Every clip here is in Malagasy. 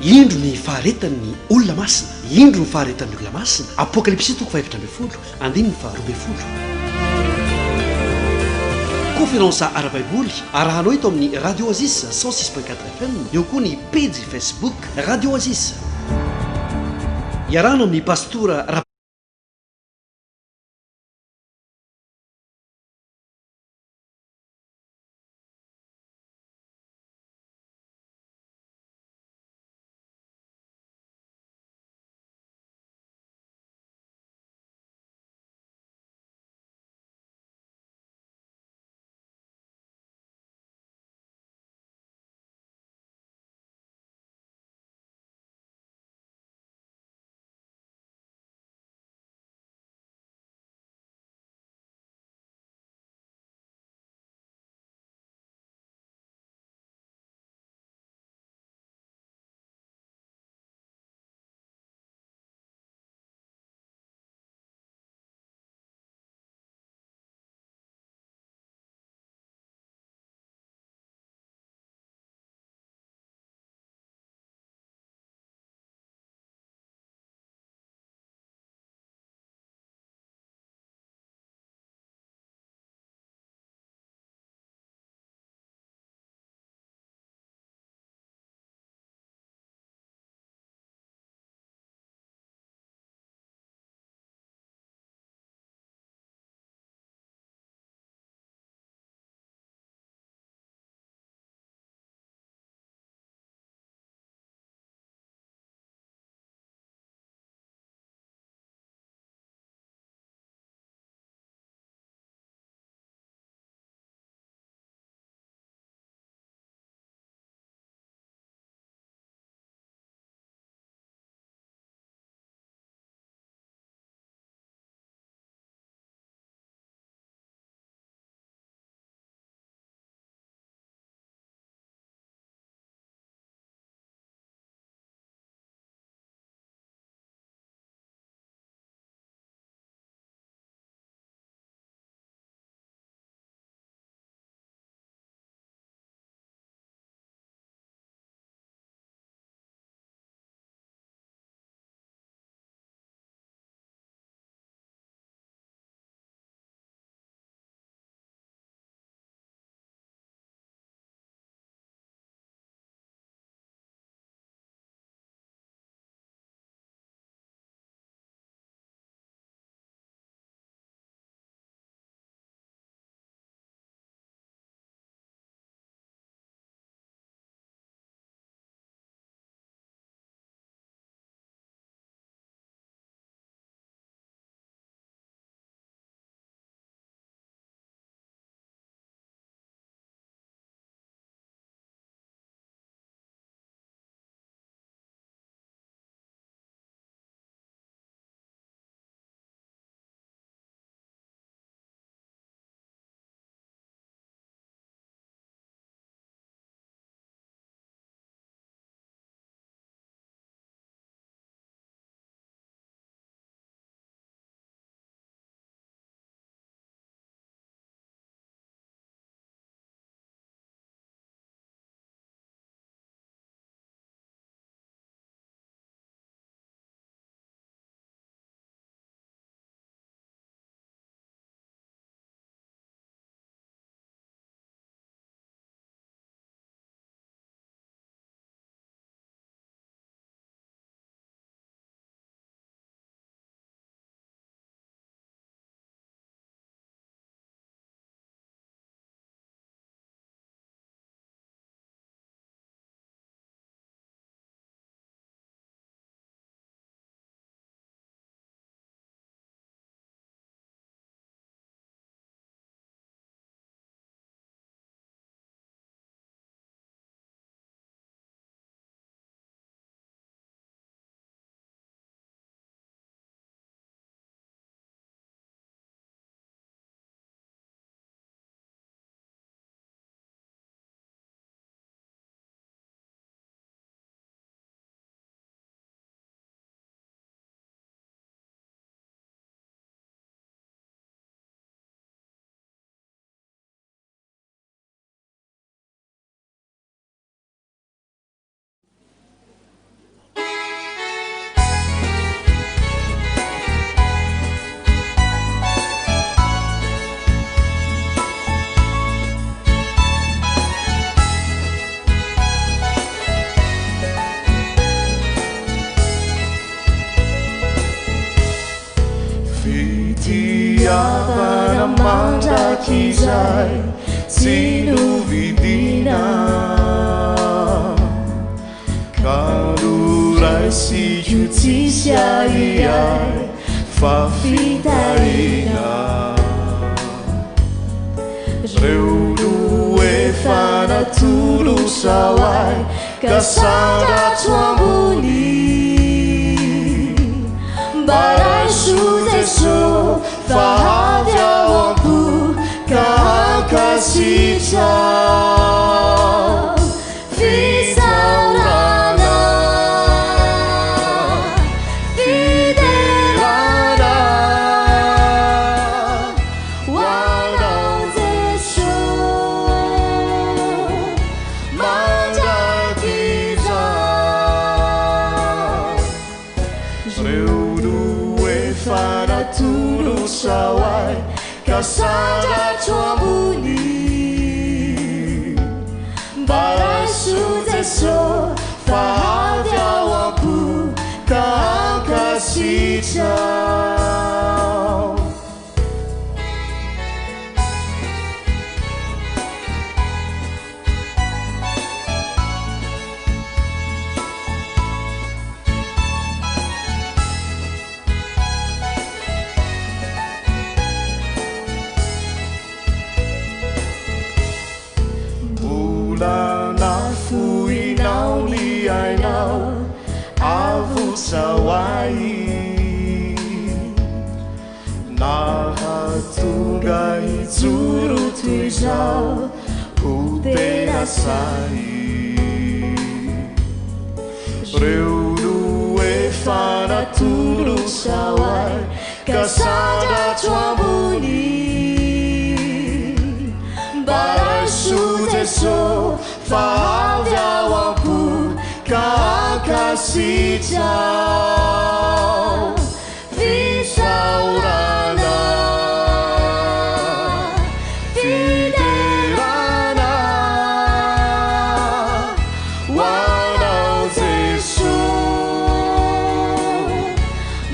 Indro ny faharetan'ny olona masina, indro ny faharetan'ny olona masina, Apokalypsy toko faha-14, andininy faha-12. Konferansa ara-baiboly arahanao eto amin'ny Radio Oasis 106.4 FM, eo koa ny pejy Facebook Radio Oasis. Iarahana amin'ny Pastora Fitiavana mandrakizay tsy novidina ka noraisiko tsisy ahiahy fa fitahiana. Reo no efa natolotrao ahy ka sandratro ambony. Mba raiso Jeso fa avy ao am-po ka ankasitraho. Fisaorana, fiderana ho anao Jeso mandrakizay. Reo no efa natolotrao ahy ka sandratro ambony. Mba raiso Jeso fa avy ao am-po ka ankasitraho. Mbola nafoinao ny ainao avotrao ahy nahatonga hijoro toy izao ho tena sahy. Reo no efa natolotrao ahy ka sandratro ambony. Mba raiso Jeso fa avy ao am-po ka ankasitraho. Fisaorana, fiderana ho anao Jeso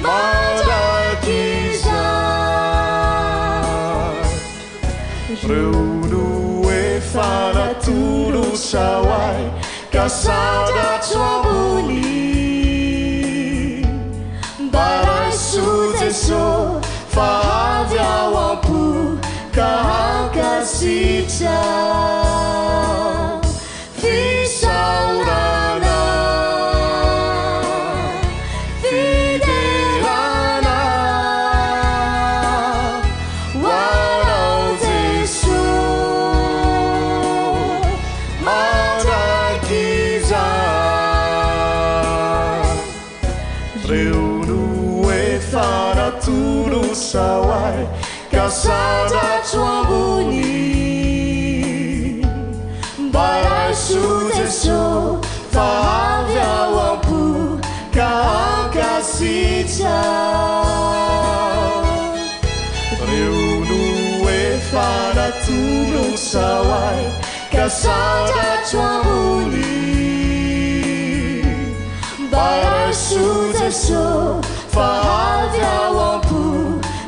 mandrakizay. Reo no efa natolotrao ahy ka sandratro ambony. Mba raiso Jeso fa avy ao am-po ka ankasitraho. Fisaorana, fiderana ho anao Jeso mandrakizay. Reo no efa natolotrao ahy ka sandratro ambony. Mba raiso Jeso fa avy ao am-po ka ankasitraho. Reo no efa natolotrao ahy ka sandratro ambony. Mba raiso Jeso fa avy ao am-po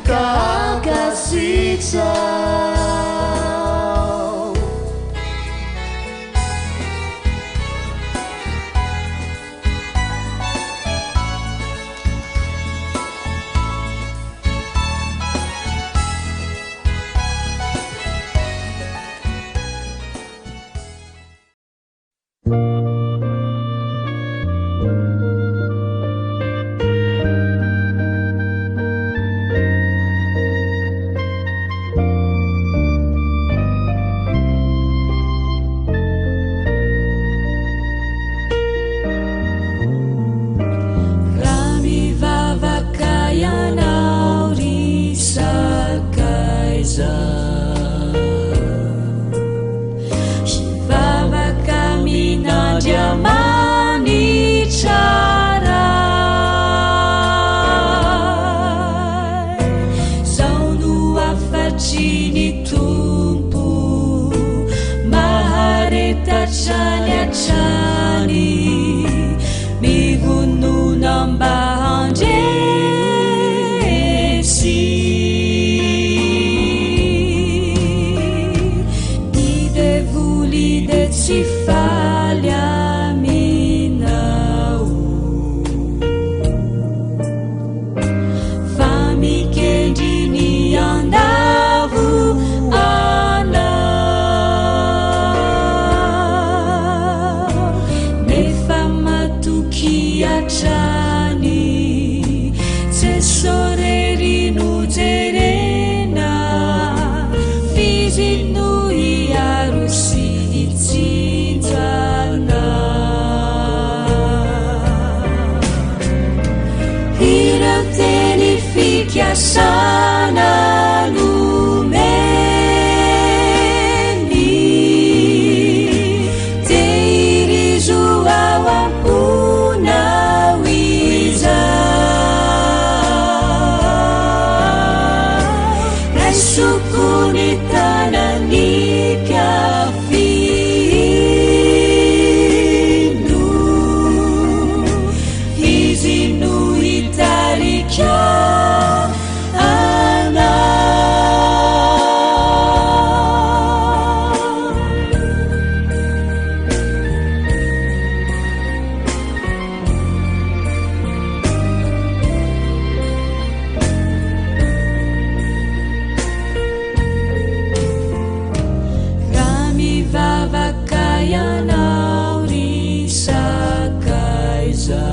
ka ankasitraho. Jeso rery no jerena, f'izy no hiaro sy hitsinjo anao. Ireo teny fikasana nomeny, tehirizo ao am-ponao izao. Raiso koa ny tanany ka fihino, izy no hitarika anao. Raha mivavaka ianao ry sakaiza,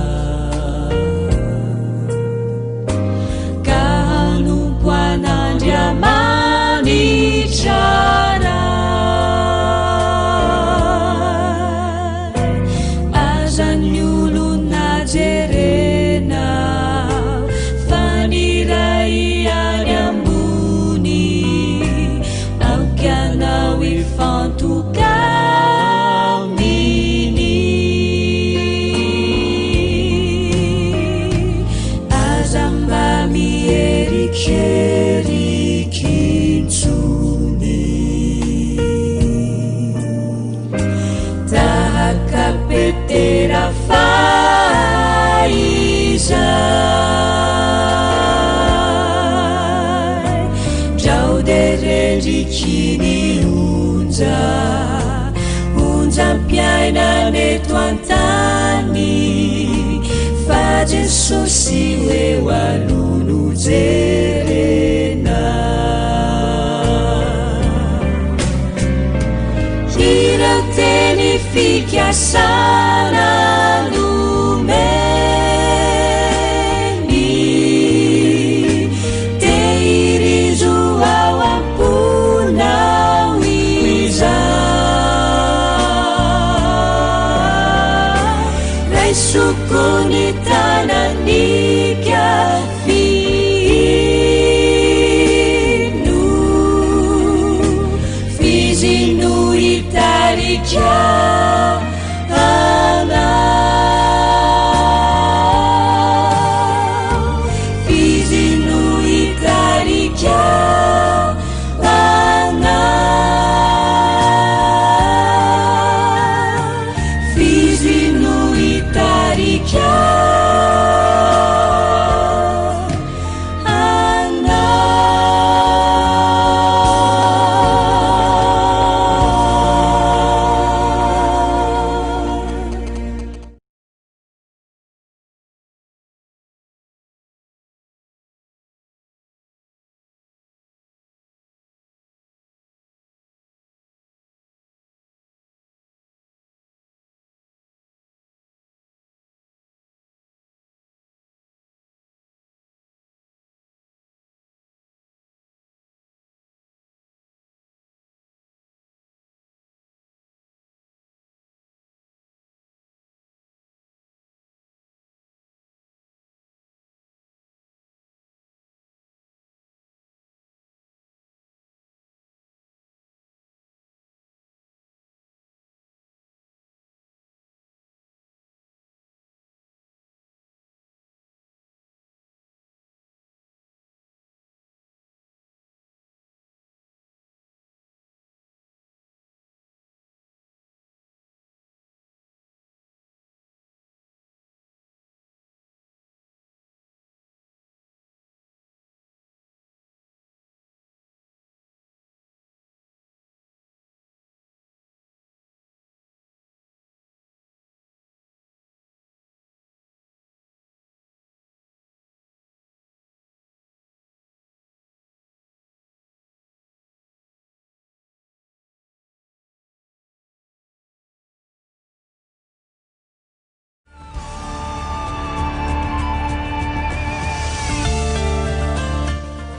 ka hanompo an'Andriamanitra Ray, aza ny olona jerena, fa ny Ray any ambony, aoka anao hifantoka aminy. Aza mba mierikerika intsony, tahaka Petera fahizay, ndrao dia rendriky ny onja, onjam-piainana eto an-tany, fa Jesosy ho eo aloha no jerena. Ireo teny fikasana nomeny, tehirizo ao am-ponao izao. Raiso koa ny tanany ka fihino, f'izy no hitarika anao.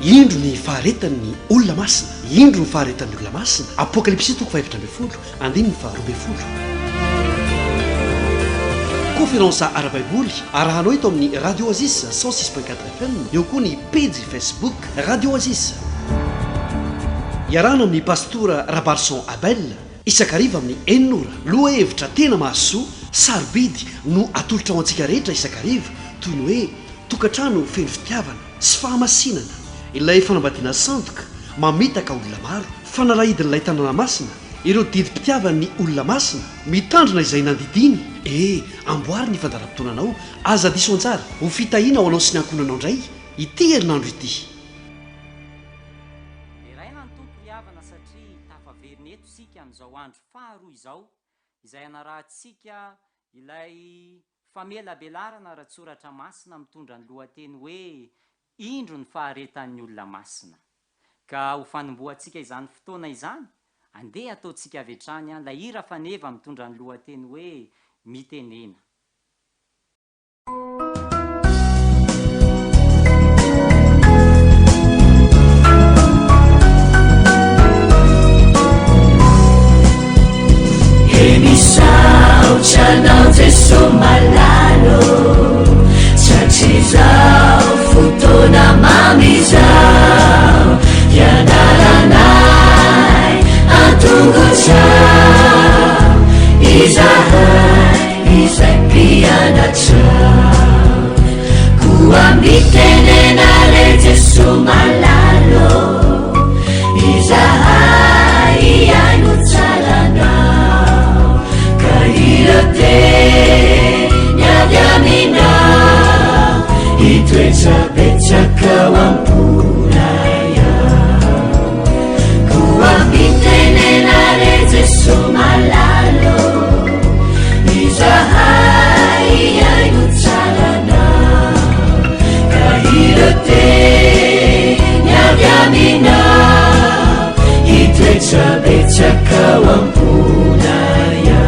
Indro ny faharetan'ny olona masina. Indro ny faharetan'ny olona masina. Apokalypsy toko faha-14, andininy faha-12. Konferansa ara-baiboly arahanao eto amin'ny Radio Oasis 106.4 FM, eo koa ny pejy Facebook Radio Oasis. Iarahana amin'ny Pastora Rabarison Abel, isan-kariva amin'ny enina ora. Lohahevitra tena mahasoa, sarobidy no atolotra ho antsika rehetra isan-kariva, toy ny hoe tokantrano feno fitiavana sy fahamasinana, ilay fanambadiana sandoka mamitaka olona maro, fanalahidin'ilay tanàna masina, ireo didim-pitiavan'ny olona masina, mitandrina izay nandidiany, e, amboary ny fandaharam-potoananao, aza diso anjara, ho fitahiana ho anao sy ny ankohonanao indray ity herinandro ity. Deraina ny Tompo ry havana satria tafaverina eto isika amin'izao andro faharoa izao izay anarahantsika ilay Famelabelarana ara-tsoratra masina mitondra ny lohateny hoe Indro ny faharetan'ny olona masina. Ka ho fanombohantsika izany fotoana izany, andeha hataontsika avy hatrany ilay hira faneva mitondra ny lohateny hoe Mitenena. He misaotra anao Jeso malala ô, satria izao fotoana mamy izao hianaranay an-tongotrao izahay izay mpianatrao. Koa mitenena re Jeso malala ô, izahay hihaino tsara anao, ka ireo teny avy aminao hitoetra betsaka ao am-ponay ao. Koa mitenena re Jeso malala ô, izahay hihaino tsara anao, ka ireo teny avy aminao hitoetra betsaka ao am-ponay ao.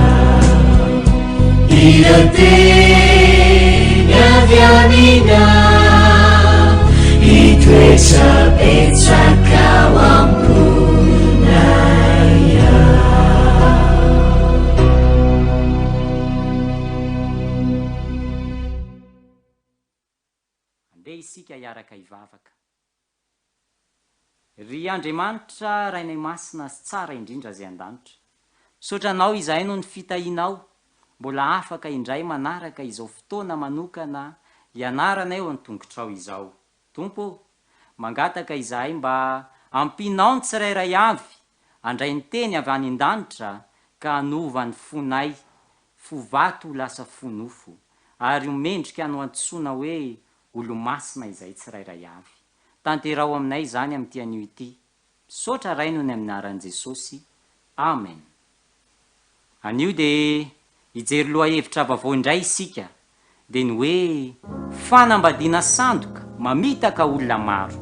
Ireo teny avy aminao hitoetra betsaka ao am-ponay ao. Andeha isika hiaraka hivavaka. Ry Andriamanitra Rainay Masina sy Tsara indrindra izay an-danitra, misaotra Anao izahay noho ny fitahianao, mbola afaka indray manaraka izao fotoana manokana hianaranay eo an-tongotrao izao. Tompo ô, mangataka izahay mba ampianao ny tsirairay avy handray ny teny avy any an-danitra ka hanova ny fonay, fo vato ho lasa fo nofo, ary ho mendrika no antsoina hoe Olomasina izahay tsirairay avy. Tanteraho aminay izany amin'ity anio ity. Misaotra Ray noho ny amin'ny anaran'i Jesosy. Amen. Anio dia hijery lohahevitra vaovao indray isika, dia ny hoe fanambadiana sandoka mamitaka olona maro.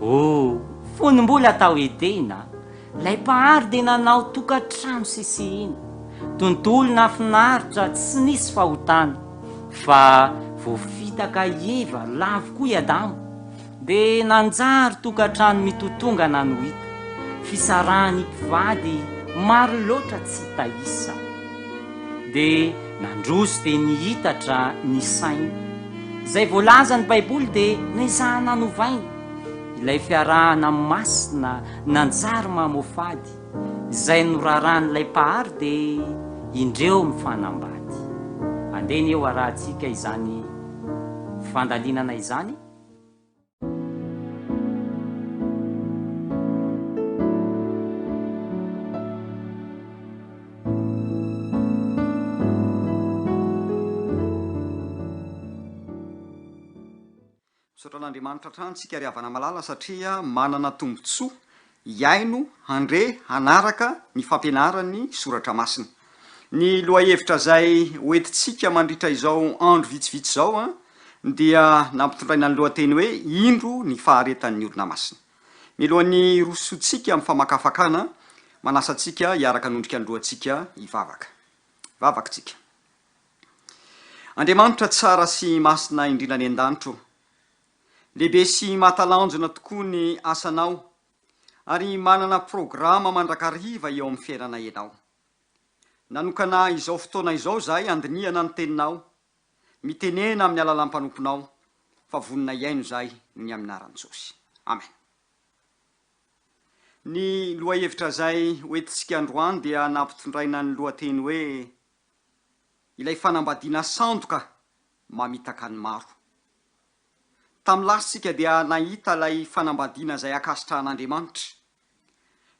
Oh, fony mbola tao Edena, ilay Mpahary dia nanao tokantrano sesehena, tontolo nahafinaritra tsy nisy fahotana. Fa voafitaka i Eva, lavo koa i Adama, dia nanjary tokantrano mitotongana no hita, fisarahan'ny mpivady maro loatra tsy hita isa. Dia nandroso dia nihitatra ny saina. Izay voalazan'ny Baiboly dia nezahana novaina. Ilay fiarahana masina nanjary mamoafady. Izay norarahan'ilay Mpahary dia indreo mifanambady. Andeha anie ho arahantsika izany fandalinana izany. Misaotra an'Andriamanitra hatrany tsika ry havana malala satria manana tombotsoa hihaino, handre, hanaraka ny fampianaran'ny Soratra Masina. Ny lohahevitra izay hoentintsika mandritra izao andro vitsivitsy izao dia nampitondraina ny lohateny hoe Indro ny faharetan'ny olona masina. Mialohan'ny hirosoantsika amin'ny famakafakana, manasa antsika hiaraka hanondrika ny lohantsika hivavaka. Hivavaka tsika. Andriamanitra tsara sy masina indrindra any an-danitra ô! Lehibe sy mahatalanjona tokoa ny asanao ary manana programa mandrakariva eo amin'ny fiainana ianao. Nanokana izao fotoana izao izahay handinihana ny Teninao. Mitenena amin'ny alalan'ny mpanomponao fa vonona hihaino izahay noho ny amin'ny anaran'i Jesosy. Amen. Ny lohahevitra izay hoentintsika androany dia nampitondraina ny lohateny hoe Ilay fanambadiana sandoka mamitaka ny maro. Tamin'ny lasa isika dia nahita ilay fanambadiana izay ankasitrahan'Andriamanitra.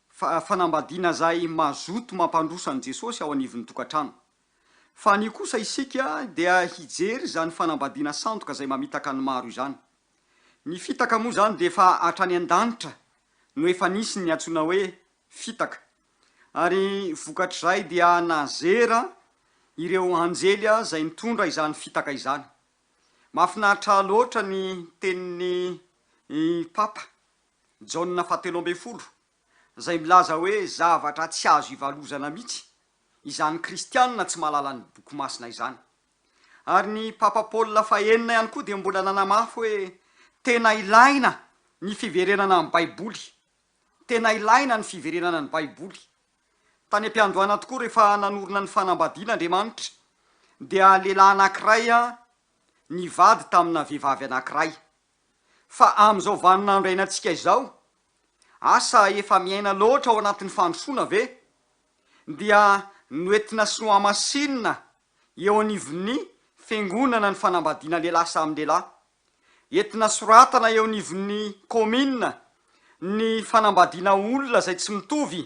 Fa fanambadiana izay mazoto mampandroso an'i Jesosy ao anivon'ny tokantrano. Fa anio kosa isika dia hijery izany fanambadiana sandoka izay mamitaka ny maro izany. Ny fitaka moa izany dia efa hatrany an-danitra no efa nisy ny antsoina hoe fitaka. Ary vokatr'izay dia nazera ireo anjely izay nitondra izany fitaka izany. Mahafinaritra loatra ny tenin'ny Papa Jaona fahatelo ambin'ny folo izay milaza hoe zavatra tsy azo ivalozana mihitsy izany kristianina tsy mahalala ny boky masina izany. Ary ny Papa Paul fahenina ihany koa dia mbola nanamafy hoe tena ilaina ny fiverenana amin'ny Baiboly. Tena ilaina ny fiverenana ny Baiboly. Tany am-piandohana tokoa rehefa nanorina ny fanambadiana Andriamanitra dia lehilahy anankiray nivady tamina vehivavy anankiray. Fa amin'izao vaninandro iainantsika izao, asa efa miaina loatra ao anatin'ny fandrosoana ve? Dia noentina sy nohamasinina eo anivon'ny fiangonana ny fanambadiana lehilahy samy lehilahy. Entina soratana eo anivon'ny kaominina ny fanambadiana olona izay tsy mitovy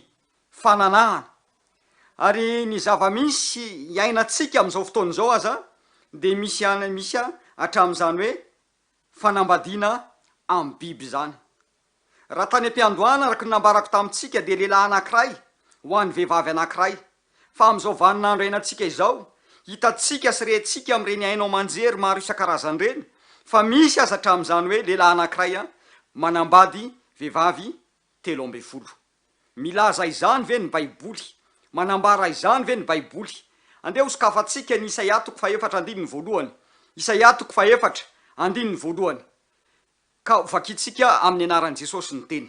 fananahana. Ary ny zava-misy iainantsika amin'izao fotoana izao aza dia misy ihany misy hatramin'izany hoe fanambadiana amin'ny biby izany. Raha tany am-piandohana, araka ny nambarako tamintsika, dia lehilahy anankiray ho an'ny vehivavy anankiray. Fa amin'izao vaninandro iainantsika izao, hitantsika sy rentsika amin'ireny haino aman-jery maro isan-karazany ireny, fa misy aza hatramin'izany hoe lehilahy anankiray manambady vehivavy 13. Milaza izany ve ny Baiboly? Manambara izany ve ny Baiboly? Andeha hosokafantsika ny Isaia toko fahefatra andininy voalohany. Isaia toko fahefatra andininy voalohany. Ka hovakintsika amin'ny anaran'i Jesosy ny teny.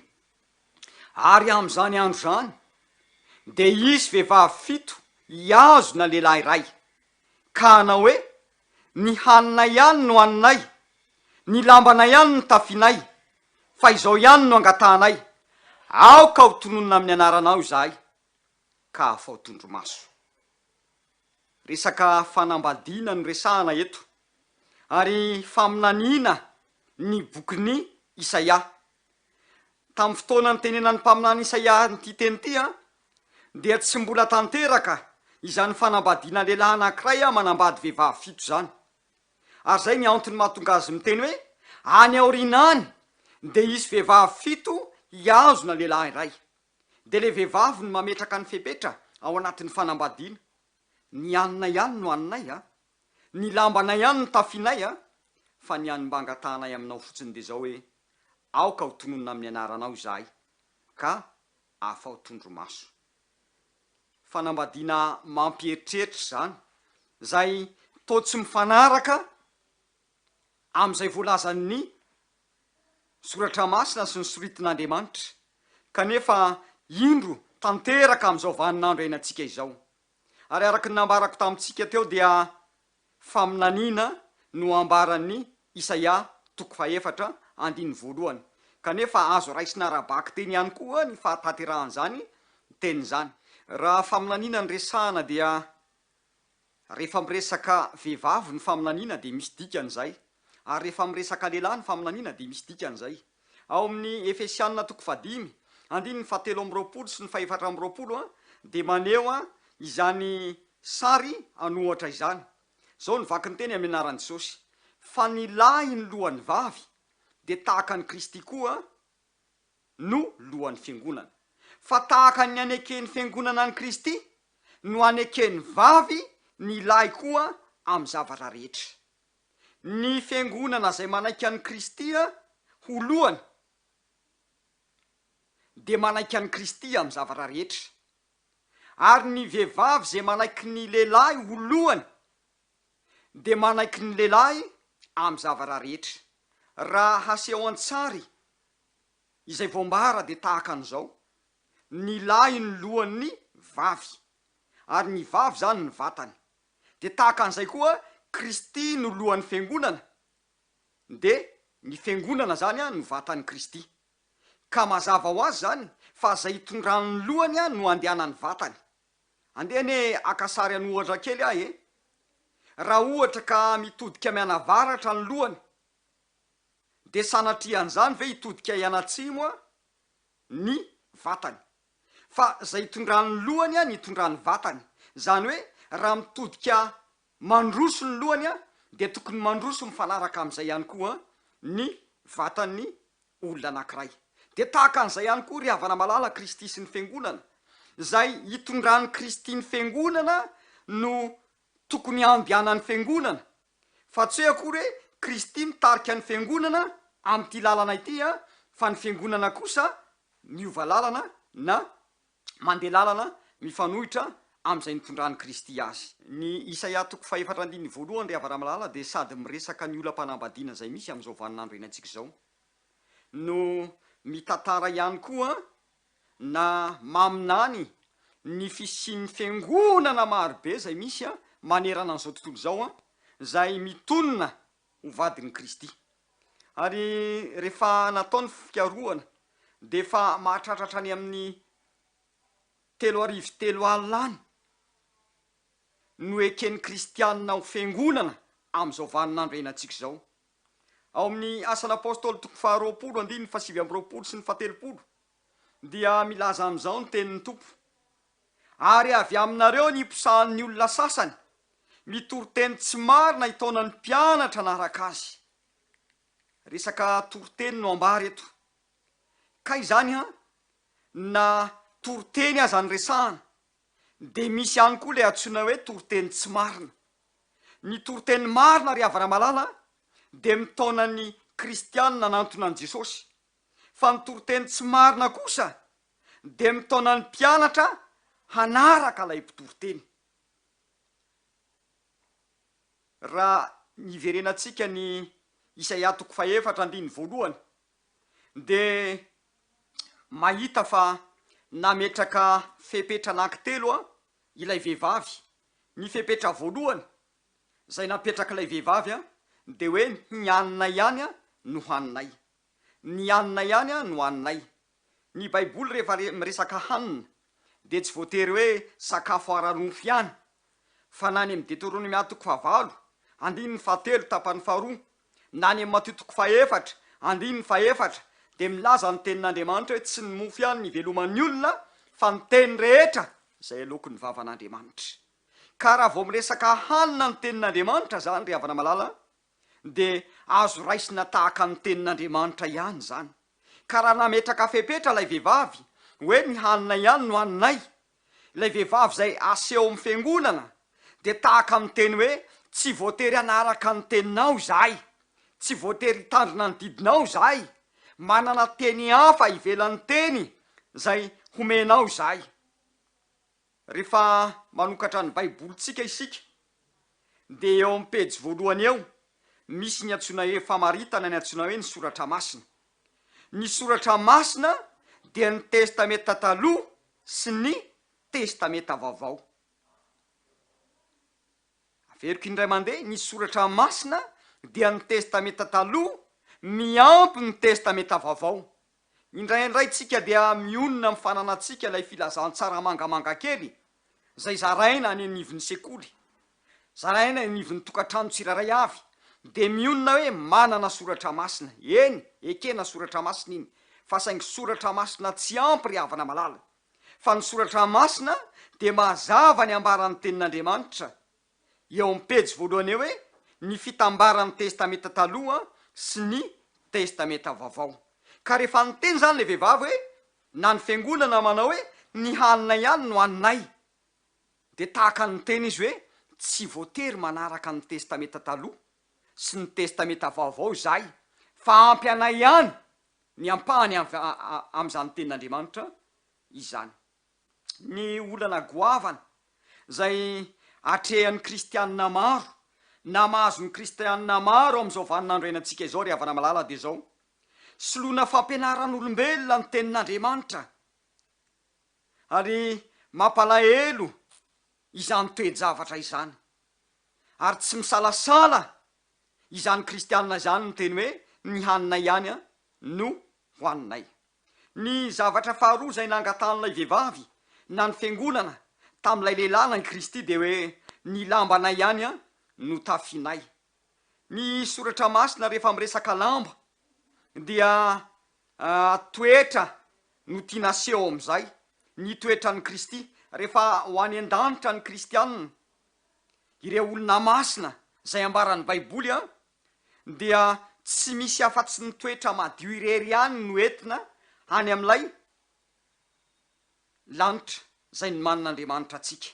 Ary amin'izany andro izany, dia hisy vehivavy fito hihazona lehilahy iray, ka hanao hoe, Ny haninay ihany no haninay, ny lambanay ihany no tafianay, fa izao ihany no angatahanay, aoka ho tononina amin'ny anaranao izahay, ka afaho tondromaso. Resaka fanambadiana no resahana eto, ary faminaniana ny bokin'i Isaia. Tamin'ny fotoana nitenenan'ny mpaminany Isaia an'ity teny ity, dia tsy mbola tanteraka izany fanambadiana lehilahy anankiray manambady vehivavy fito izany. Ary izay ny antony mahatonga azy miteny hoe, any aoriana any dia hisy vehivavy fito hihazona lehilahy iray. Dia ilay vehivavy no mametraka ny fepetra ao anatin'ny fanambadiana. Ny haninay ihany no haninay a! Ny lambanay ihany no tafianay a! Fa ny hany mba angatahanay aminao fotsiny dia izao hoe, aoka ho tononina amin'ny anaranao izahay, ka afaho tondromaso. Fanambadiana mampieritreritra izany, izay toa tsy mifanaraka amin'izay voalazan'ny Soratra Masina sy ny soritin'Andriamanitra, kanefa indro tanteraka amin'izao vaninandro iainantsika izao. Ary araka ny nambarako tamintsika teo dia faminaniana no ambaran'i Isaia toko fahefatra andininy voalohany, kanefa azo raisina ara-bakiteny ihany koa ny fahatanterahan'izany teny izany. Raha faminaniana no resahana dia Rehefa miresaka vehivavy ny faminaniana dia misy dikany izay, ary rehefa miresaka lehilahy ny faminaniana dia misy dikany izay. Ao amin'ny Efesianina toko fahadimy, andininy fahatelo amby 20 sy ny fahefatra amby 20 dia maneho izany sary an'ohatra izany. Izao no vaky ny teny amin'ny anaran'i Jesosy, Fa ny lahy ny lohan'ny vavy dia tahaka an'i Kristy koa no lohan'ny fiangonana. Fa tahaka ny aneken'ny fiangonana an'i Kristy no aneken'ny vavy ny lahy koa amin'ny zavatra rehetra. Ny fiangonana izay manaiky an'i Kristy ho lohany dia manaiky an'i Kristy amin'ny zavatra rehetra. Ary ny vehivavy izay manaiky ny lehilahy ho lohany dia manaiky ny lehilahy amin'ny zavatra rehetra. Raha haseho an-tsary izay voambara dia tahaka an'izao, ny lahy ny lohan'ny vavy, ary ny vavy izany ny vatany. Dia tahaka an'izay koa Kristy no lohan'ny fiangonana, dia ny fiangonana izany no vatan'i Kristy. Ka mazava ho azy izany fa izay itondran'ny lohany no andehanan'ny vatany. Andeha anie haka sary an'ohatra kely aho e! Raha ohatra ka mitodika mianavaratra ny lohany, dia sanatria an'izany ve hitodika hianatsimo ny vatany? Fa izay itondran'ny lohany no itondran'ny vatany. Izany hoe raha mitodika mandroso ny lohany dia tokony mandroso mifanaraka amin'izay ihany koa ny vatan'ny olona anankiray. Dia tahaka an'izay ihany koa ry havana malala Kristy sy ny Fiangonana. Izay itondran'i Kristy ny Fiangonana no tokony handehanan'ny Fiangonana. Fa tsy hoe akory hoe Kristy mitarika ny Fiangonana amin'ity lalana ity fa ny Fiangonana kosa miova lalana na mandeha lalana mifanohitra amin'izay nitondran'i Kristy azy. Ny Isaia toko fahefatra andininy voalohany ry havana malala dia sady miresaka ny olam-panambadiana izay misy amin'izao vaninandro iainantsika izao no mitantara ihany koa na maminany ny fisian'ny fiangonana marobe izay misy manerana an'izao tontolo izao izay mitonona ho vadin'i Kristy. Ary rehefa natao ny fikarohana dia efa mahatratra hatrany amin'ny 3003 any no eken'ny kristianina ho fiangonana amin'izao vaninandro iainantsika izao. Ao amin'ny Asan'Apostoly toko faharoapolo andininy fahasivy amby roapolo sy ny fahatelopolo dia milaza amin'izao ny tenin'ny Tompo, Ary avy aminareo ny hiposahan'ny olona sasany, mitory teny tsy marina hitaona ny mpianatra hanaraka azy. Resaka toriteny no ambara eto. Kay izany an, na toriteny aza no resahana, dia misy ihany koa ilay antsoina hoe toriteny tsy marina. Ny toriteny marina ry havana malala dia mitaona ny kristianina hanantona an'i Jesosy. Fa ny toriteny tsy marina kosa dia mitaona ny mpianatra hanaraka ilay mpitoriteny. Raha niverenantsika ny Isaia toko fahefatra andininy voalohany dia mahita fa nametraka fepetra anankitelo ilay vehivavy. Ny fepetra voalohany izay napetrak'ilay vehivavy dia hoe ny haninay ihany no haninay. Ny hanina ihany no haninay. Ny Baiboly rehefa miresaka hanina dia tsy voatery hoe sakafo ara-nofo ihany fa na any amin'ny Deteronomia toko fahavalo andininy fahatelo tapany faharoa na any amin'ny Matio toko fahefatra andininy fahefatra dia milaza ny tenin'Andriamanitra hoe tsy ny mofo ihany no iveloman'ny olona fa ny teny rehetra izay aloaky ny vavan'Andriamanitra. Ka raha vao miresaka hanina ny tenin'Andriamanitra izany ry havana malala dia azo raisina tahaka ny tenin'Andriamanitra ihany izany. Ka raha nametraka fepetra ilay vehivavy hoe ny hanina ihany no haninay, ilay vehivavy izay aseho amin'ny fiangonana dia tahaka ny teny hoe tsy voatery hanaraka ny teninao izahay, tsy voatery hitandrina ny didinao izahay, manana teny hafa ivelan'ny teny izay homenao izahay. Rehefa manokatra ny Baibolintsika isika, dia eo amin'ny pejy voalohany eo, misy ny antsoina hoe famaritana ny antsoina hoe ny Soratra Masina. Ny Soratra Masina dia ny Testamenta Taloha sy ny Testamenta Vaovao. Averiko indray mandeha, ny Soratra Masina dia ny Testamenta Taloha miampy ny Testamenta Vaovao. Indraindray tsika dia mionona amin'ny fananantsika ilay filazantsara mangamanga kely izay zaraina any anivon'ny sekoly, zaraina any anivon'ny tokantrano tsirairay avy, dia mionona hoe manana soratra masina. Eny, ekena soratra masina iny, fa saingy soratra masina tsy ampy ry havana malala. Fa ny soratra masina dia mazava ny ambaran'ny tenin'Andriamanitra eo amin'ny pejy voalohany eo hoe ny fitambaran'ny Testamenta Taloha sy ny Testamenta Vaovao. Ka rehefa niteny izany ilay vehivavy hoe na ny fiangonana manao hoe ny hanina ihany no haninay dia tahaka ny niteny izy hoe tsy voatery manaraka ny Testamenta Taloha sy ny Testamenta Vaovao izahay fa ampy anay ihany ny ampahany amin'izany tenin'Andriamanitra izany. Ny olana goavana izay atrehan'ny kristianina maro. na mahazo ny kristianina maro amin'izao vaninandro iainantsika izao ry havana malala dia izao, soloina fampianaran'olombelona ny tenin'Andriamanitra. Ary mampalahelo izany toe-javatra izany. Ary tsy misalasala izany kristianina izany miteny hoe ny haninay ihany no hohaninay. Ny zavatra faharoa izay nangatahan'ilay vehivavy na ny fiangonana tamin'ilay lehilahy na i Kristy dia hoe ny lambanay ihany no tafianay. Ny soratra masina rehefa miresaka lamba dia toetra no tiana aseho amin'izay, ny toetran'i Kristy. Rehefa ho any an-danitra ny kristianina, ireo olona masina izay ambaran'ny Baiboly dia tsy misy afa-tsy ny toetra madio irery ihany no entina any amin'ilay lanitra izay nomanin'Andriamanitra antsika.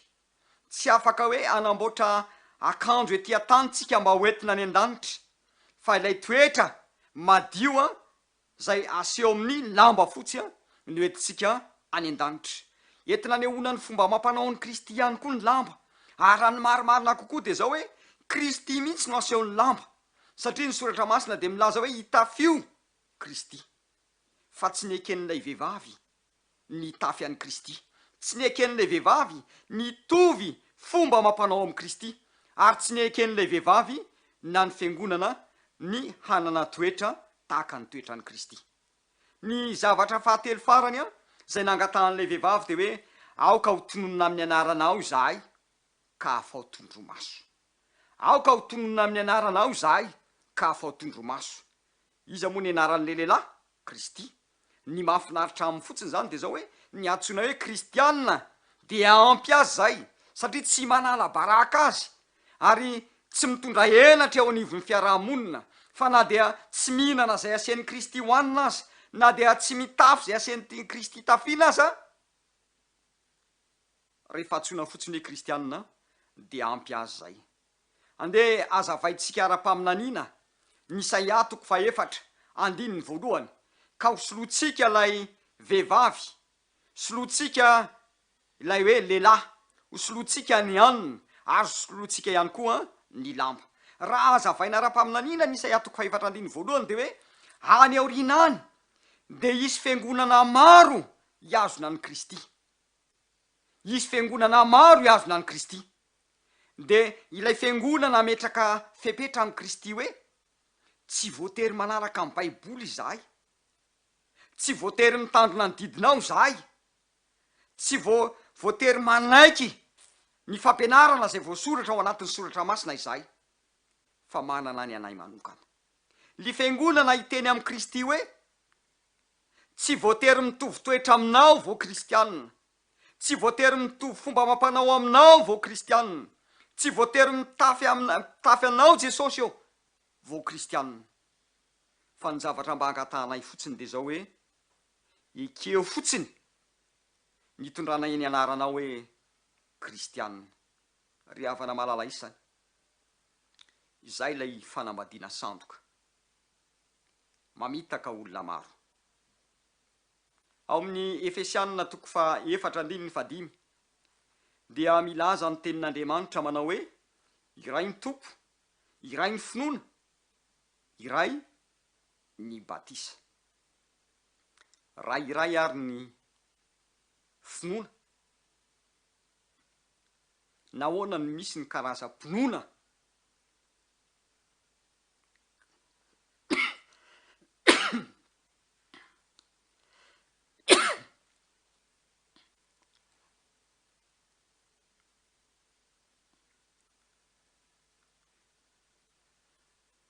Tsy afaka hoe hanamboatra akanjo ety an-tany tsika mba ho entina any an-danitra, fa ilay toetra madio izay aseho amin'ny lamba fotsy no entintsika any an-danitra. Entina anehoana ny fomba amam-panao an'i Kristy ihany koa ny lamba. Ary raha ny marimarina kokoa dia izao hoe, Kristy mihitsy no asehon'ny lamba, satria ny Soratra Masina dia milaza hoe itafio Kristy, fa tsy neken'ilay vehivavy ny hitafy an'i Kristy. Tsy neken'ilay vehivavy ny hitovy fomba amam-panao amin'i Kristy, ary tsy neken'ilay vehivavy na ny fiangonana ny hanana toetra tahaka ny toetran'i Kristy. Ny zavatra fahatelo farany izay nangatahan'ilay vehivavy dia hoe, Aoka ho tononina amin'ny anaranao izahay, ka afaho tondromaso. Aoka ho tononina amin'ny anaranao izahay, ka afaho tondromaso. Iza moa ny anaran'ilay lehilahy? Kristy. Ny mahafinaritra aminy fotsiny izany dia izao hoe, ny antsoina hoe kristiana dia ampy azy izay, satria tsy manala baraka azy, ary tsy mitondra henatra eo anivon'ny fiaraha-monina, fa na dia tsy mihinana izay asian'i Kristy hohanina aza, na dia tsy mitafy izay asian'i Kristy tafiana aza, rehefa antsoina fotsiny hoe kristiana dia ampy azy izay. Andeha hazavaintsika ara-paminaniana ny Isaia toko fahefatra, andininy voalohany, ka hosolointsika ilay vehivavy, solointsika ilay hoe lehilahy, hosolointsika ny hanina, ary hosolointsika ihany koa ny lamba. Raha hazavaina ara-paminaniana ny Isaia toko fahefatra andininy voalohany dia hoe, any aoriana any dia hisy fiangonana maro hihazona an'i Kristy. Hisy fiangonana maro hihazona an'i Kristy. Dia ilay fiangonana hametraka fepetra amin'i Kristy hoe, Tsy voatery manaraka ny Baiboly izahay. Tsy voatery mitandrina ny didinao izahay. Tsy voatery manaiky ny fampianarana izay voasoratra ao anatin'ny Soratra Masina izahay, fa manana ny anay manokana. Ny fiangonana hiteny amin'i Kristy hoe, Tsy voatery mitovy toetra aminao vao kristianina. Tsy voatery mitovy fomba amam-panao aminao vao kristianina. Tsy voatery mitafy amina mitafy anao Jesosy ô vao kristianina. Fa ny zavatra mba angatahanay fotsiny dia izao hoe ekeo fotsiny ny hitondranay ny anaranao hoe kristianina. Ry havana malala isany, izay ilay fanambadiana sandoka. Mamitaka olona maro. Ao amin'ny Efesianina toko faha-efatra andininy fahadimy dia milaza ny tenin'Andriamanitra manao hoe, Iray ny Tompo, iray ny finoana, iray ny batisa. Raha iray ary ny finoana, nahoana no misy ny karazam-pinoana?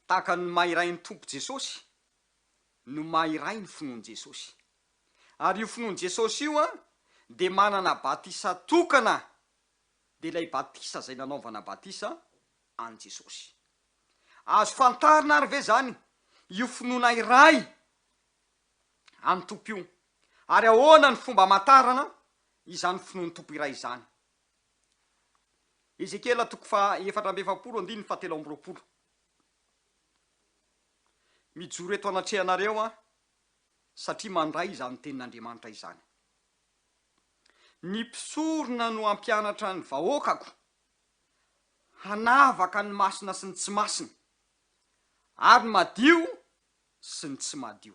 Tahaka ny maha iray ny Tompo Jesosy no maha iray ny finoan'i Jesosy. Ary io finoan'i Jesosy io dia manana batisa tokana, dia ilay batisa izay nanaovana batisa an'i Jesosy. Azo fantarina ary ve izany io finoana iray an'ny Tompo io? Ary ahoana ny fomba hamantarana izany finoan'ny Tompo iray izany? Ezekiela toko faha 44 andininy faha 23. Mijoro eto anatrehanareo aho satria mandray izany tenin'Andriamanitra izany. Ny mpisorona no hampianatra ny vahoakako. Hanavaka ny masina sy ny tsy masina, ary ny madio sy ny tsy madio.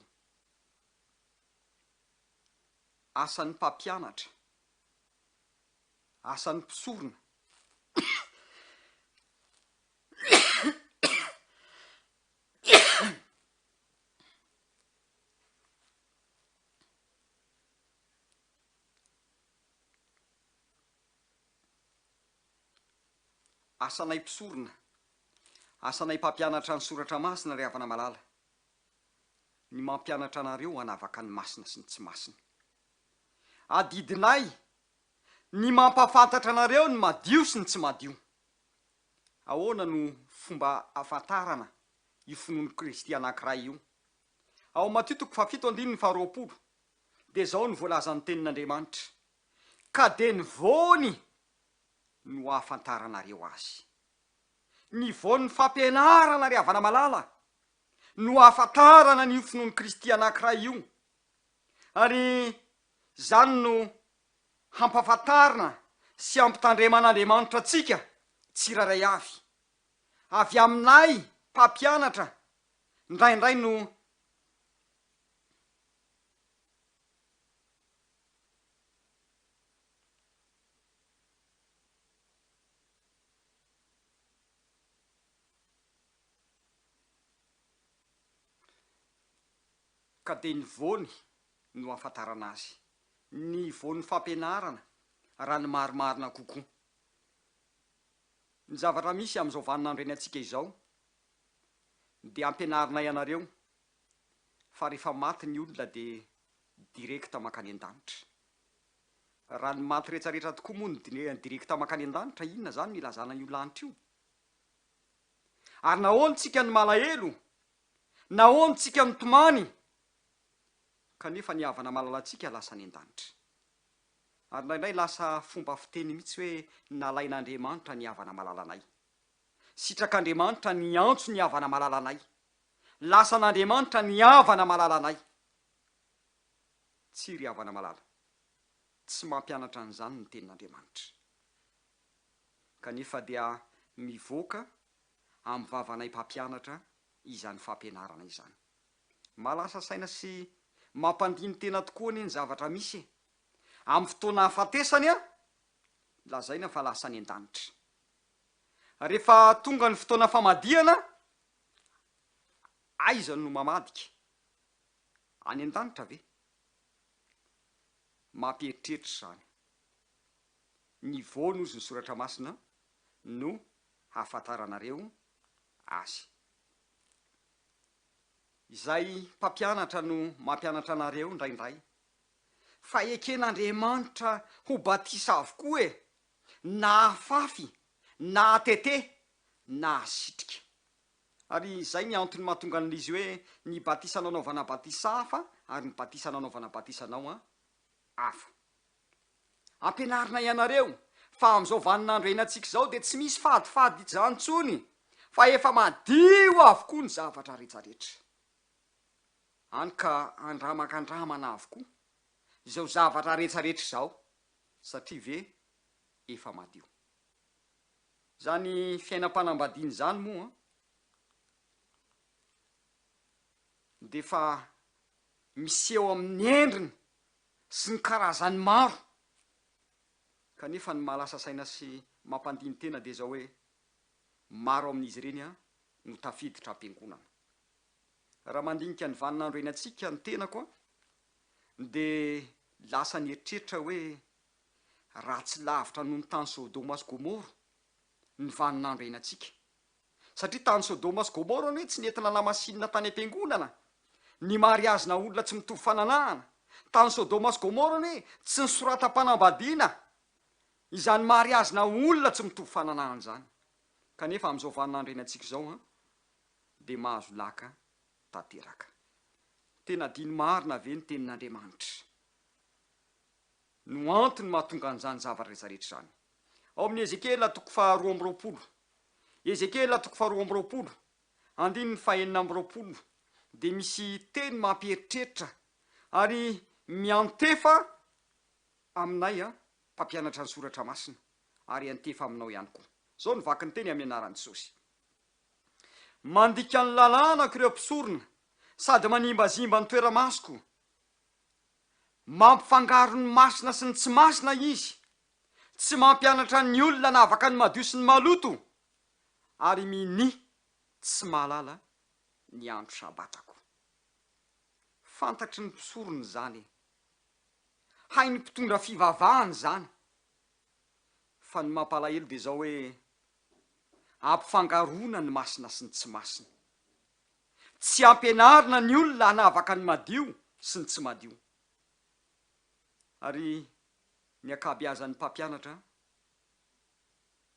Asan'ny mpampianatra, asan'ny mpisorona. Asanay mpisorona, asanay mpampianatra ny soratra masina ry havana malala, ny mampianatra anareo hanavaka ny masina sy ny tsy masina. Adidinay ny mampahafantatra anareo ny madio sy ny tsy madio. Ahoana no fomba ahafantarana io finoan'i Kristy anankiray io? Ao Matio toko fahafito andininy faharoapolo dia izao no voalazan'ny tenin'Andriamanitra, Ka dia ny voany no ahafantaranareo azy. Ny voan'ny fampianarana ry havana malala no ahafantarana an'io finoan'i Kristy anankiray io. Ary izany no hampahafantarina sy hampitandreman'Andriamanitra antsika tsirairay avy. Avy aminay mpampianatra indraindray no. Ka dia ny voany no ahafantarana azy. Ny voan'ny fampianarana raha ny marimarina kokoa. Ny zavatra misy amin'izao vaninandro iainantsika izao dia ampianarinay anareo fa rehefa maty ny olona dia direct mankany an-danitra. Raha ny maty rehetrarehetra tokoa moa no direct mankany an-danitra, inona izany no ilazana io lanitra io? Ary nahoana tsika no malahelo? Nahoana tsika no tomany? Kanefa ny havana malalantsika lasa any an-danitra. Ary indraindray lasa fomba fiteny mihitsy hoe nalain'Andriamanitra ny havana malalanay. Sitrak'Andriamanitra niantso ny havana malalanay. Lasan'Andriamanitra ny havana malalanay. Tsia ry havana malala, tsy mampianatra an'izany ny Tenin'Andriamanitra. Kanefa dia mivoaka amin'ny vavanay mpampianatra izany fampianarana izany. Mahalasa saina sy mampandini-tena tokoa anie ny zavatra misy e! Amin'ny fotoana ahafatesany an, lazaina fa lasa any an-danitra. Rehefa tonga ny fotoana famadihana, aiza no mamadika? Any an-danitra ve? Mampieritreritra izany. Ny voany hozy ny soratra masina no hahafantaranareo azy. Izay mpampianatra no mampianatra anareo indraindray fa eken'Andriamanitra ho batisa avokoa e, na afafy na atete na asitrika. Ary izay ny antony mahatonga an'izy hoe ny batisa nanaovana batisa hafa ary ny batisa nanaovana batisa anao hafa. Ampianarina ianareo fa amin'izao vaninandro iainantsika izao dia tsy misy fadifady izany intsony fa efa madio avokoa ny zavatra rehetrarehetra. Any ka andramakandramana avokoa izao zavatra rehetrarehetra izao satria ve efa madio. Izany fiainam-panambadiana izany moa dia efa miseho amin'ny endriny sy ny karazany maro, kanefa ny mahalasa saina sy mampandini-tena dia izao hoe maro amin'izy ireny no tafiditra am-piangonana. Raha mandinika ny vaninandro iainantsika ny tenako dia lasa nieritreritra hoe ratsy lavitra noho ny tany Sodoma sy Gomoro ny vaninandro iainantsika. Satria tany Sodoma sy Gomoro anie tsy nety nanamasinina tany am-piangonana ny mariazina olona tsy mitovy fananahana. Tany Sodoma sy Gomoro anie tsy nisoratam-panambadiana izany mariazina olona tsy mitovy fananahana izany. Kanefa amin'izao vaninandro iainantsika izao dia mahazo laka tanteraka. Tena adino marina ve ny tenin'Andriamanitra? No antony mahatonga an'izany zavatra rehetra izany. Ao amin'ny Ezekiela toko faharoa amby roapolo, Ezekiela toko faharoa amby roapolo, andininy fahenina amby roapolo, dia misy teny mampieritreritra ary miantefa aminay mpampianatra ny soratra masina ary hiantefa aminao ihany koa. Izao no vaky ny teny amin'ny anaran'i Jesosy. Mandika ny lalànako ireo mpisorona sady manimbazimba ny toeramasiko. Mampifangaro ny masina sy ny tsy masina izy. Tsy mampianatra ny olona hanavaka ny madio sy ny maloto ary minia tsy mahalala ny andro sabatako. Fantatry ny mpisorona izany e! Hain'ny mpitondra fivavahana izany. Fa ny mampalahelo dia izao hoe ampifangaroana ny masina sy ny tsy masina. Tsy ampianarina ny olona hanavaka ny madio sy ny tsy madio. Ary ny ankabeazan'ny mpampianatra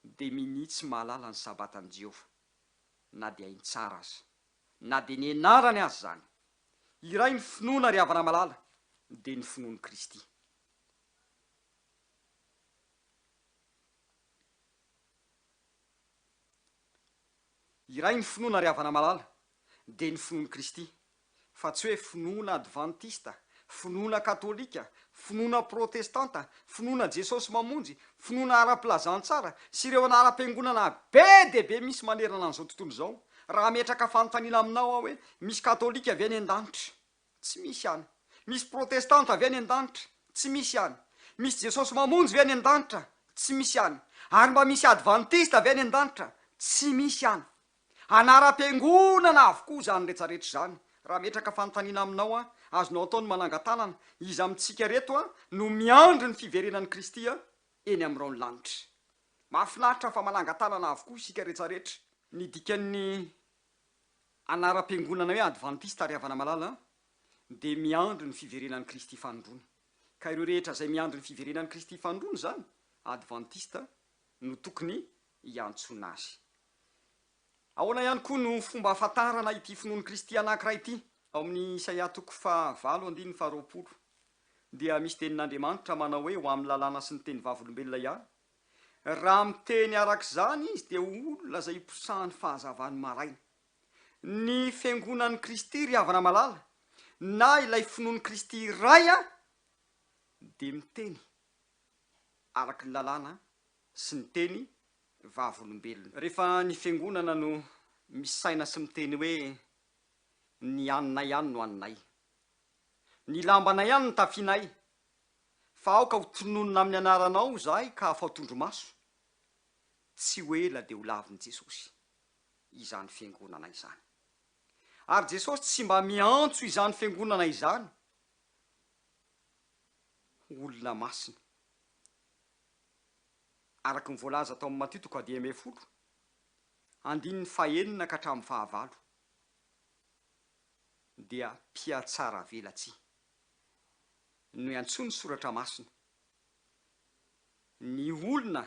dia minia tsy mahalala ny Sabatan'i Jehovah, na dia hainy tsara aza, na dia nianarany aza izany. Iray ny finoana, ry havana malala, dia ny finoan'i Kristy. Iray ny finoana ry havana malala, dia ny finoan'i Kristy, fa tsy hoe finoana advantista, finoana katolika, finoana protestanta, finoana Jesosy mamonjy, finoana ara-pilazantsara, sy ireo anaram-piangonana be dia be misy manerana an'izao tontolo izao. Raha hametraka fanontaniana aminao aho hoe, misy katolika ve any an-danitra? Tsy misy any. Misy protestanta ve any an-danitra? Tsy misy any. Misy Jesosy Mamonjy ve any an-danitra? Tsy misy any. Ary mba misy Advantista ve any an-danitra? Tsy misy any. Anaram-piangonana avokoa izany rehetrarehetra izany. Raha hametraka fanontaniana aminao aho, azonao atao ny manangan-tanana, iza amintsika ireto no miandry ny fiverenan'i Kristy eny amin'ny rahon'ny lanitra? Mahafinaritra fa manangan-tanana avokoa isika rehetrarehetra. Ny dikan'ny Anaram-piangonana hoe Advantista ry havana malala dia miandry ny fiverenan'i Kristy fanindroany. Ka ireo rehetra izay miandry ny fiverenan'i Kristy fanindroany izany, Advantista no tokony hiantsoana azy. Ahoana ihany koa no fomba ahafantarana ity finoan'i Kristy anankiray ity? Ao amin'ny Isaia toko fahavalo andininy faharoapolo dia misy tenin'Andriamanitra manao hoe ho amin'ny lalàna sy ny teny vavolombelona ihany Raha miteny araka izany izy dia ho olona izay hiposahan'ny fahazavan'ny maraina. Ny Fiangonan'i Kristy ry havana malala, na ilay finoan'i Kristy iray dia miteny araka ny lalàna sy ny teny vavolombelona. Rehefa ny Fiangonana no misaina sy miteny hoe ny haninay ihany no haninay, ny lambanay ihany no tafianay, Fa aoka ho tononina amin'ny anaranao izahay ka afaho tondromaso. Tsy ho ela dia ho lavin'i Jesosy izany fiangonana izany. Ary Jesosy tsy mba miantso izany fiangonana izany ho olona masina. Araka ny voalaza tao amin'ny Matio toko fahadimy ambin'ny folo, andininy fahenina ka hatramin'ny fahavalo, dia mpihatsaravelatsihy. no iantsoan'ny Soratra Masina ny olona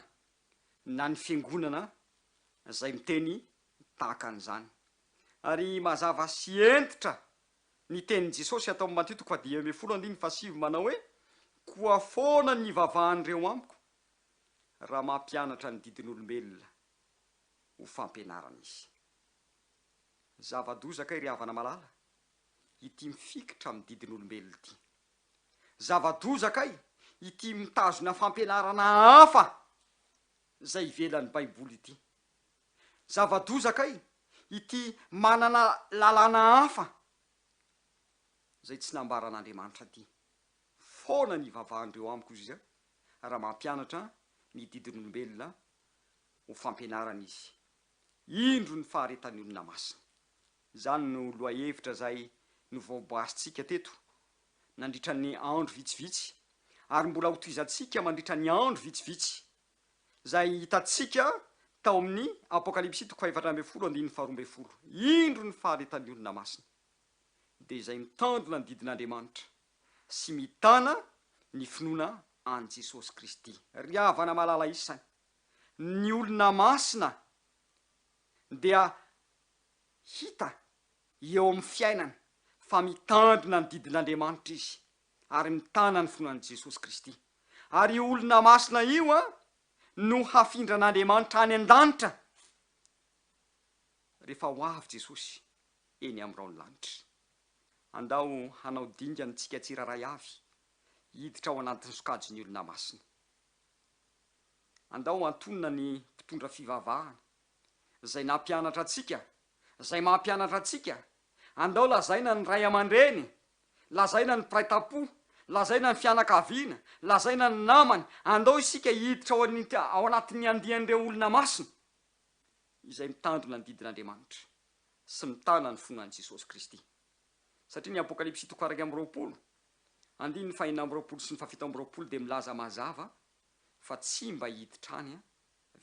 na ny fiangonana izay miteny tahaka an'izany. Ary mazava sy hentitra ny tenin'i Jesosy ato amin'ny Matio toko fahadimy ambin'ny folo andininy fahasivy manao hoe, Koa foana ny hivavahan'ireo amiko, raha mampianatra ny didin'olombelona ho fampianarana izy. Zava-doza kay ry havana malala ity mifikitra amin'ny didin'olombelona ity. Zava-doza kay ity mitazona fampianarana hafa izay ivelan'ny Baiboly ity. Zava-doza kay ity manana lalàna hafa izay tsy nambaran'Andriamanitra ity. Foana ny hivavahan'ireo amiko izy raha mampianatra ny didin'olombelona ho fampianarana izy. Indro ny faharetan'ny olona masina. Izany no lohahevitra izay novoaboasintsika teto nandritra ny andro vitsivitsy ary mbola hotohizantsika mandritra ny andro vitsivitsy, izay hitantsika tao amin'ny Apokalypsy toko fahefatra ambin'ny folo andininy faharoa ambin'ny folo. Indro ny faharetan'ny olona masina, dia izay mitandrina ny didin'Andriamanitra sy mitana ny finoana an'i Jesosy Kristy. Ry havana malala isany, ny olona masina dia hita eo amin'ny fiainany fa mitandrina ny didin'Andriamanitra izy ary mitana ny finoana an'i Jesosy Kristy. Ary io olona masina io no hafindran'Andriamanitra any an-danitra rehefa ho avy Jesosy eny amin'ny rahon'ny lanitra. Andao hanao dingana isika tsirairay avy hiditra ao anatin'ny sokajin'ny olona masina. Andao antonona ny. mpitondra fivavahana, izay nampianatra antsika, izay mampianatra antsika, andao lazaina ny ray aman-dreny, lazaina ny mpiray tampo, lazaina ny fianakaviana, lazaina ny namana, andao isika hiditra ao ao anatin'ny andian'ireo olona masina, izay mitandrina ny didin'Andriamanitra sy mitana ny finoana an'i Jesosy Kristy. Satria ny Apokalypsy toko faha-21, andininy faha-26 sy ny faha-27 dia milaza mazava fa tsy mba hiditra any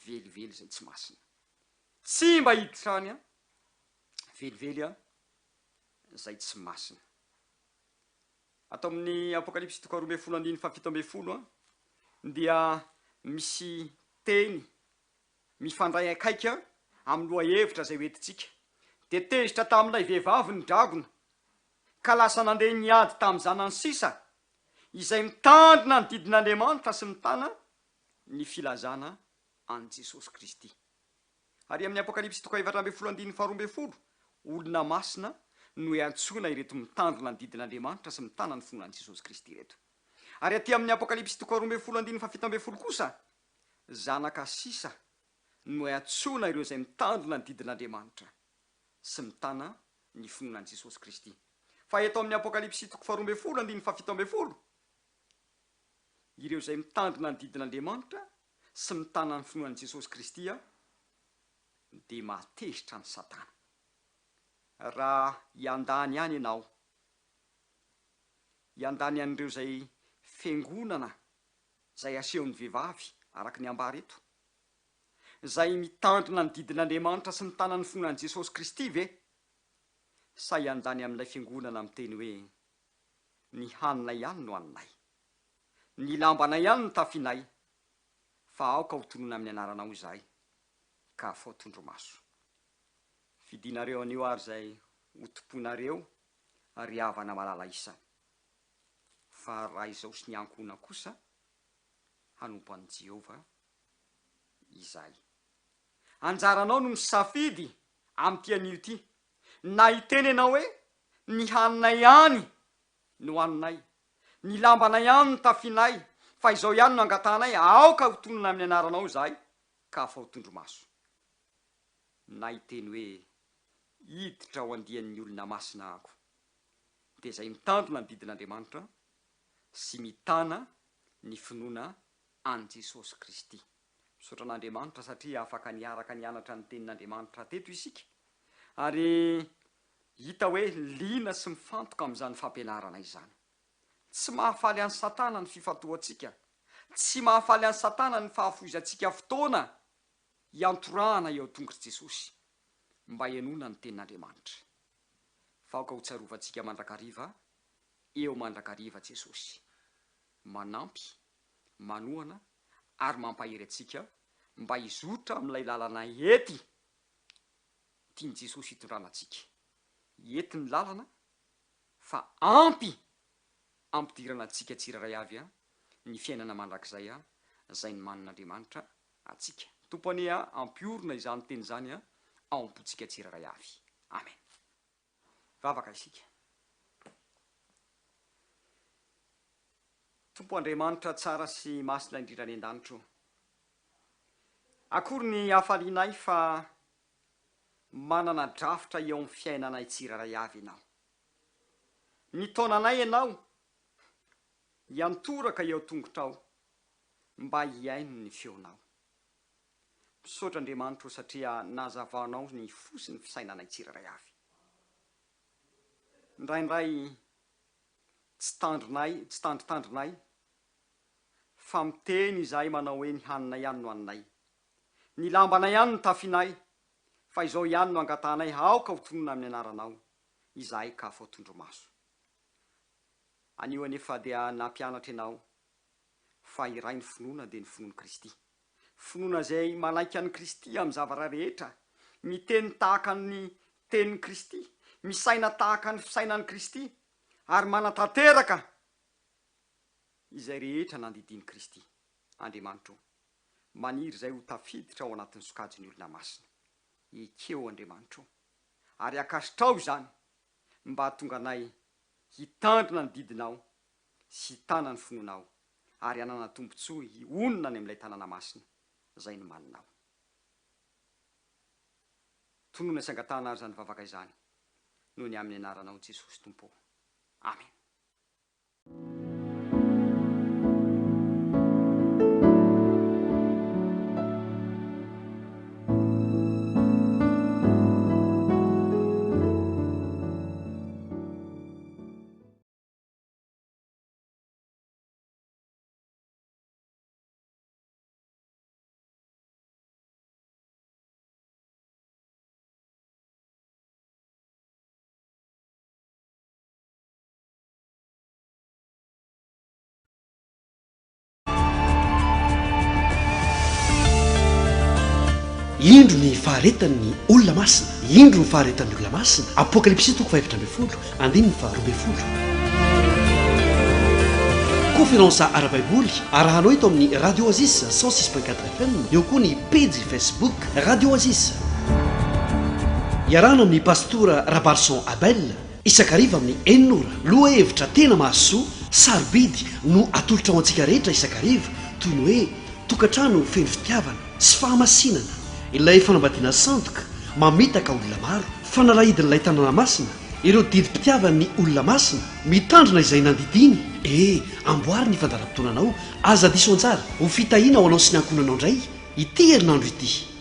velively izay tsy masina. Tsy mba hiditra any velively izay tsy masina. Ato amin'ny Apokalypsy toko 12 andininy faha-17 dia misy teny mifandray akaiky amin'ny lohahevitra izay hoentintsika. Dia tezitra tamin'ilay vehivavy ny dragona, ka lasa nandeha niady tamin'ny zanany sisa, izay mitandrina ny didin'Andriamanitra sy mitana ny filazana an'i Jesosy Kristy. Ary amin'ny Apokalypsy toko 14 andininy faharoa ambin'ny folo, olona masina no iantsoana ireto mitandrina ny didin'Andriamanitra sy mitana ny finoana an'i Jesosy Kristy ireto. Ary aty amin'ny Apokalypsy toko 12 andininy faha-17 kosa, zanaka sisa no iantsoana ireo izay mitandrina ny didin'Andriamanitra sy mitana ny finoana an'i Jesosy Kristy. Fa eto amin'ny Apokalypsy toko faharoa ambin'ny folo andininy faha-17, ireo izay mitandrina ny didin'Andriamanitra sy mitana ny finoana an'i Jesosy Kristy dia mahatezitra an'i Satana. Raha hiandany ihany ianao, hiandany an'ireo izay fiangonana izay asehon'ny vehivavy araka ny ambara eto, izay mitandrina ny didin'Andriamanitra sy mitana ny finoana an'i Jesosy Kristy ve? Sa hiandany amin'ilay fiangonana miteny hoe, Ny haninay ihany no haninay, ny lambanay ihany no tafianay, fa aoka ho tononina amin'ny anaranao izahay, ka afao tondromaso. Fidinareo anio ary izay ho tompoinareo, ry havana malala isany. Fa raha izao sy ny ankohonako kosa, hanompo an'i Jehovah izahay. Anjaranao no misafidy amin'ity anio ity, na hiteny ianao hoe, Ny haninay ihany no haninay, ny lambanay ihany no tafianay, fa izao ihany no angatahanay, aoka ho tonona amin'ny anaranao izahay, ka afaho tondromaso. Na hiteny hoe, Hiditra ao andian'ny olona masina aho. Dia izay mitandrina ny didin'Andriamanitra sy mitana ny finoana an'i Jesosy Kristy. Misaotra an'Andriamanitra satria afaka niaraka nianatra ny Tenin'Andriamanitra teto isika ary hita hoe liana sy mifantoka amin'izany fampianarana izany. Tsy mahafaly an'i Satana ny fifantohantsika, tsy mahafaly an'i Satana ny fahafoizantsika fotoana hiantorahana eo an-tongotr'i Jesosy mba henoina ny Tenin'Andriamanitra. Fa aoka hotsarovantsika mandrakariva eo mandrakariva Jesosy. Manampy, manohana ary mampahery antsika mba hizotra amin'ilay lalana ety tian'i Jesosy hitondrana antsika. Ety ny lalana fa ampy ampidirana antsika tsirairay avy ny fiainana mandrakizay izay nomanin'Andriamanitra antsika. Tompo anie hampiorina izany teny izany ao am-pontsika tsirairay avy. Amen. Vavaka isika. Tompo Andriamanitra tsara sy masina indrindra any an-danitra o. Akory ny hafalianay fa manana drafitra eo amin'ny fiainanay tsirairay avy Ianao. Nitaona anay Ianao hiantoraka eo an-tongotrao mba hihaino ny feonao. Misaotra Andriamanitra o satria nazavanao ny fo sy ny fisainanay tsirairay avy. Indraindray tsy tandrinay, tsy tandritandrinay fa miteny izahay manao hoe ny haninay ihany no haninay, ny lambanay ihany no tafinay fa izao ihany no angatahanay aoka ho tonona amin'ny anaranao izahay ka afao tondromaso. Anio anefa dia nampianatra ianao fa iray ny finoana dia ny finoan'i Kristy. Finoana izay manaiky an'i Kristy amin'ny zavatra rehetra, miteny tahaka ny tenin'i Kristy, misaina tahaka ny fisainan'i Kristy, ary manatanteraka izay rehetra nandidian'i Kristy. Andriamanitra ô, maniry izay ho tafiditra ao anatin'ny sokajin'ny olona masina. Ekeo, Andriamanitra ô, ary ankasitraho izany mba hahatonga anay hitandrina ny didinao sy hitana ny finoanao ary hanana tombontsoa hionona any amin'ilay tanàna masina izay nomaninao. Tononina sy angatahana ary izany vavaka izany noho ny amin'ny anaranao Jesosy Tompo ô. Amena. Indro ny faharetan'ny olona masina, indro ny faharetan'ny olona masina, Apokalypsy toko fahefatra ambinifolo, andininy faharoa ambinifolo. Konferansa ara-baiboly arahanao eto amin'ny Radio Oasis 106.4 FM, eo koa ny pejy Facebook Radio Oasis. Iarahana amin'ny Pastora Rabarison Abel, isan-kariva amin'ny enina ora. Lohahevitra tena mahasoa, sarobidy no atolotra ho antsika rehetra isan-kariva, toy ny hoe tokantrano feno fitiavana sy fahamasinana, ilay fanambadiana sandoka mamitaka olona maro, fanalahidin'ilay tanàna masina, ireo didim-pitiavan'ny olona masina, mitandrina izay nandidiany, e, amboary ny fandaharam-potoananao, aza diso anjara, ho fitahiana ho anao sy ny ankohonanao indray ity herinandro ity.